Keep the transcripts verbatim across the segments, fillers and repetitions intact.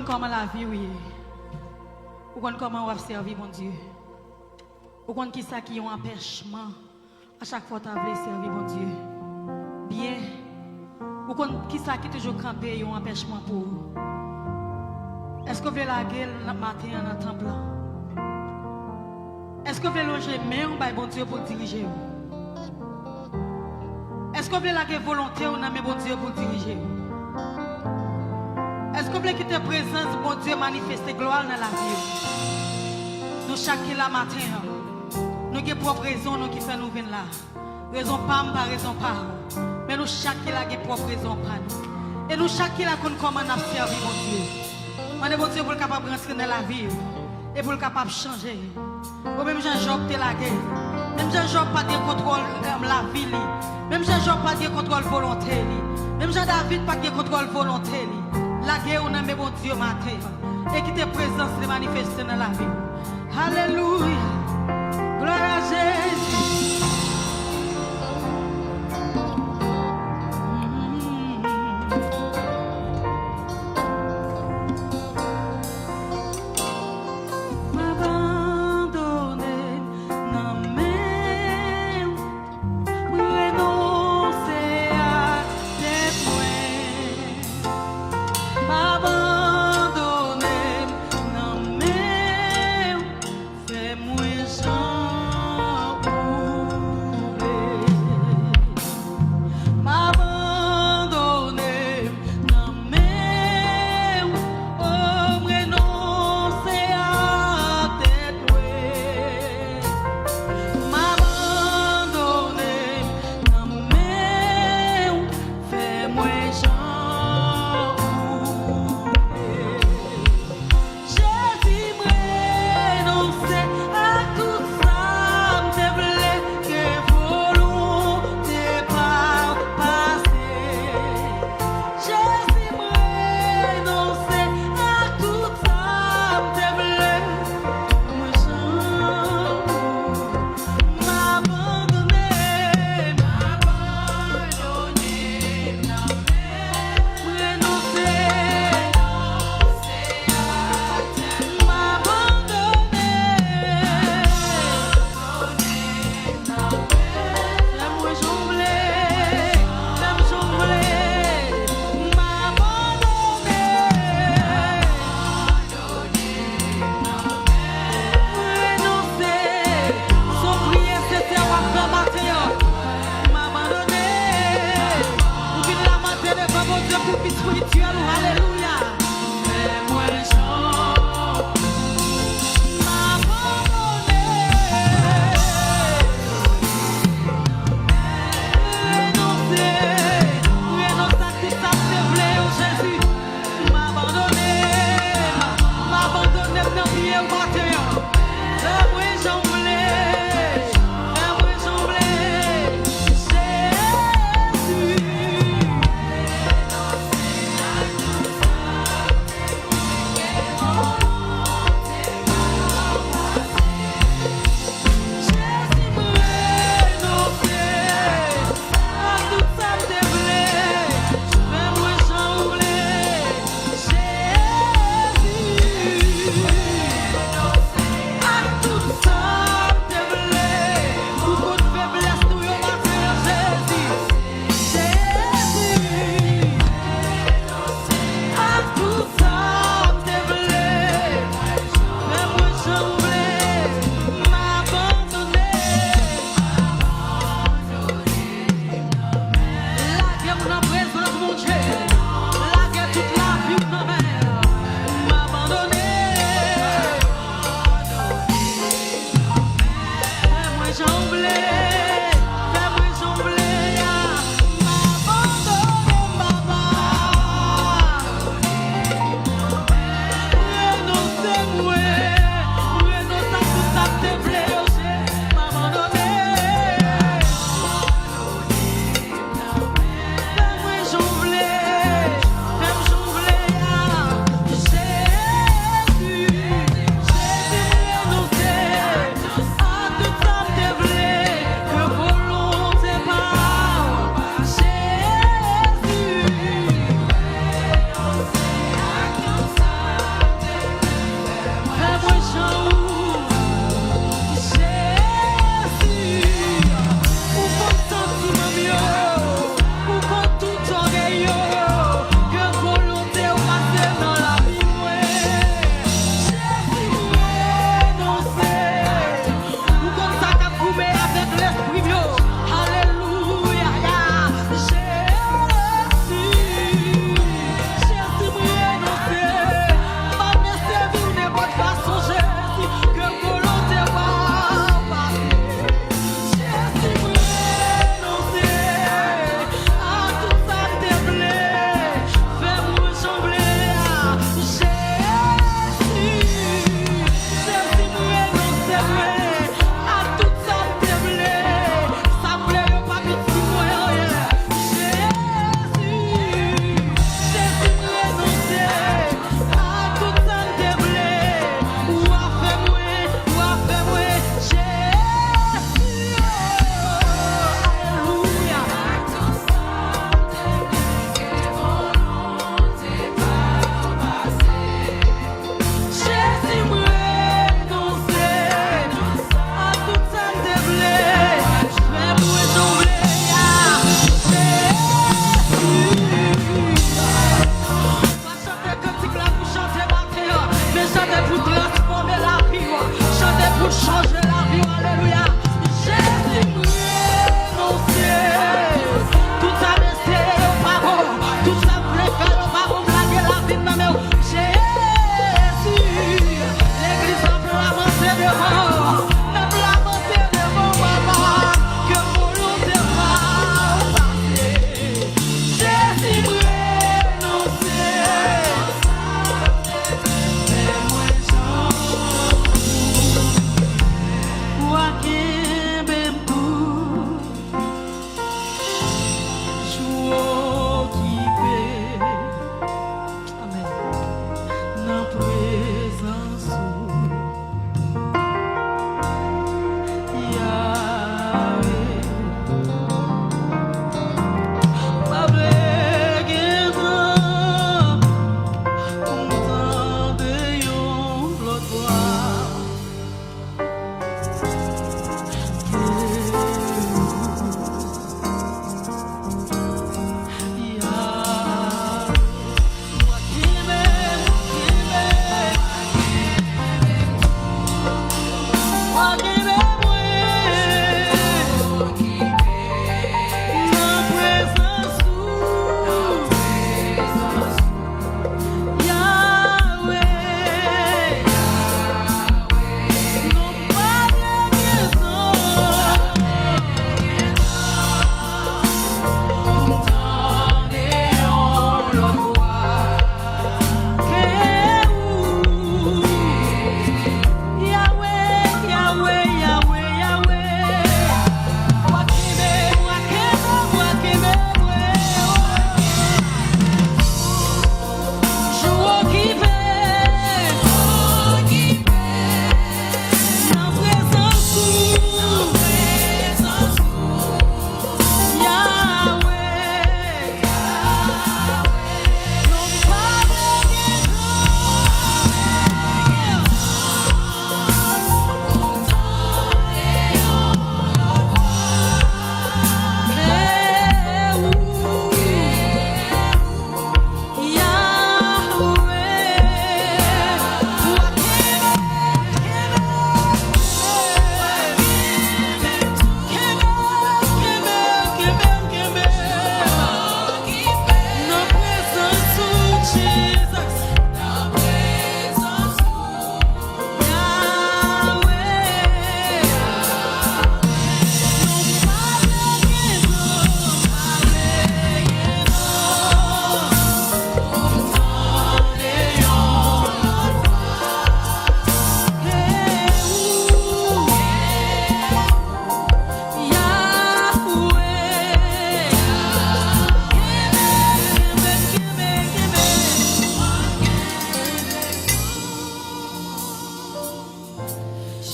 Kòman lavi w ye? Ou konn kòman w ap sèvi Bondye? Ou konn kisa ki yon anpèchman a chak fwa w ta vle sèvi Bondye? Byen, ou konn kisa ki toujou kanpe yon anpèchman pou ou? Èske w vle lage l nan maten an nan tanp lan? Èske w vle lonje men w bay Bondye pou l dirije w? Èske w vle lage volonte w nan men Bondye pou l dirije w? Èske w vle kite prezans Bondye manifeste glwa l nan lavi w? Nou chak ki la maten an, nou gen pwòp rezon nou ki fè nou vin la. Rezon pa m pa rezon pa w. Men nou chak ki la gen pwòp rezon pa nou. E nou chak ki la konn kòman n ap sèvi Bondye. Mande Bondye pou l kapab rantre nan lavi w e pou l kapab chanje w. Ou menm jan Jòb te lage, menm jan Jòb pa t gen kontwòl, em, lavi li, menm jan Jòb pa t gen kontwòl volonte li, menm jan David pa t gen kontwòl volonte li, lage w nan men Bondye maten an e kite prezans li manifeste nan lavi w. Alelouya! Glwa a Jezi! M abandone m nan men w, m renonse a tèt mwen. M abandone m nan men w, fè mwen jan ou vle. M abandone m nan men w, o, m renonse a tèt mwen. M abandone m nan men w, fè mwen jan ou vle. Jezi, m renonse a tout sa m te vle ke volonte pa w pase. Jezi, m renonse a tout sa m te vle, mwen jan ou. M abandone, m abandone, m renonse, m abandone. Fè mwen jan w vle, fè m jan w vle, m abandone. Renonse, se yon priyè sensè w ap fè maten an. M abandone. Ou vin la maten devan Bondye pou vi espirityèl ou. Alelouya. Fè mwen jan. M abandone. Renonse. Renonse ak tout sa m te vle yo, Jezi. M abandone m, m abandone m nan pye w maten an. Fè mwen jan w vle, fè mwen jan w vle, Jezi. Jezi, m renonse a tout sa m te vle, fè mwen jan w vle. Jezi,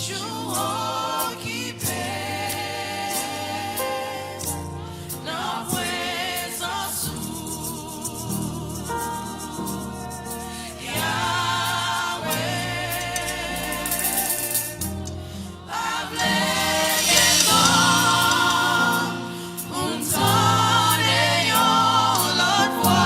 Jou okipe nan prezans ou, Yahweh. Pa vle gen tan pou m tande yon lòt vwa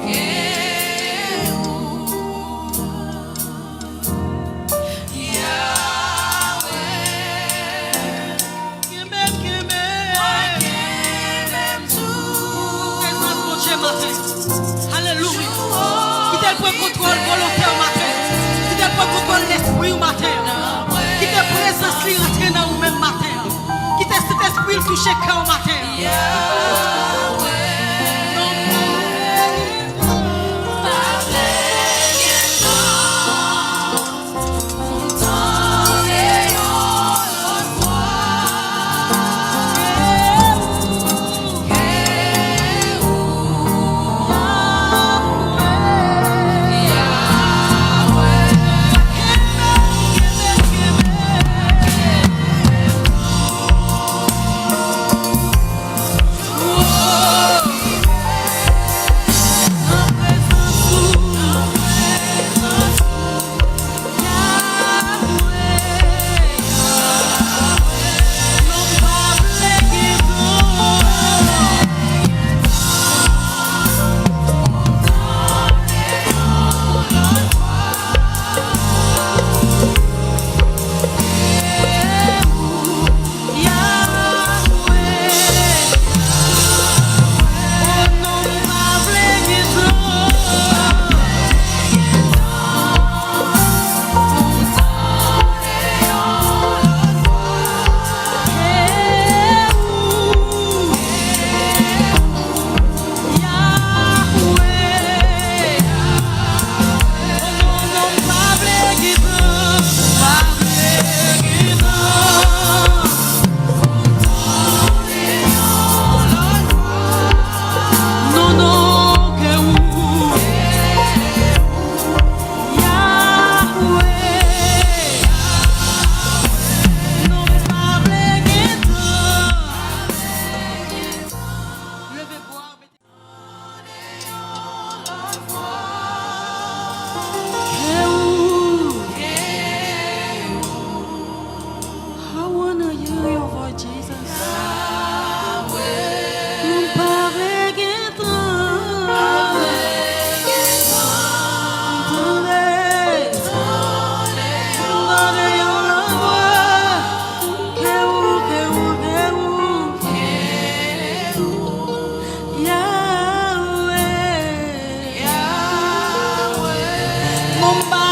ke ou, Yahweh. Kenbe m, kenbe m. Mwen kenbe m tou. Prezans Bondye maten. Alelouya. Kite l pran kontwòl volonte w maten. Kite l pran kontwòl lespri w maten. Kite prezans li rantre nan ou menm maten. Kite Sentespri l touche kè w maten. Yahweh. Non, non, ke ou, Yahweh. Non, m pa vle gen tan. Leve vwa w, mete. Ke ou, ke ou. I wanna hear your voice, Jesus. Yahweh. M pa vle gen tan. M pa vle gen tan. Tande. Tande yon lòt vwa. Ke ou, ke ou, ke ou. Ke ou. Yahweh. Yahweh. Non, m pa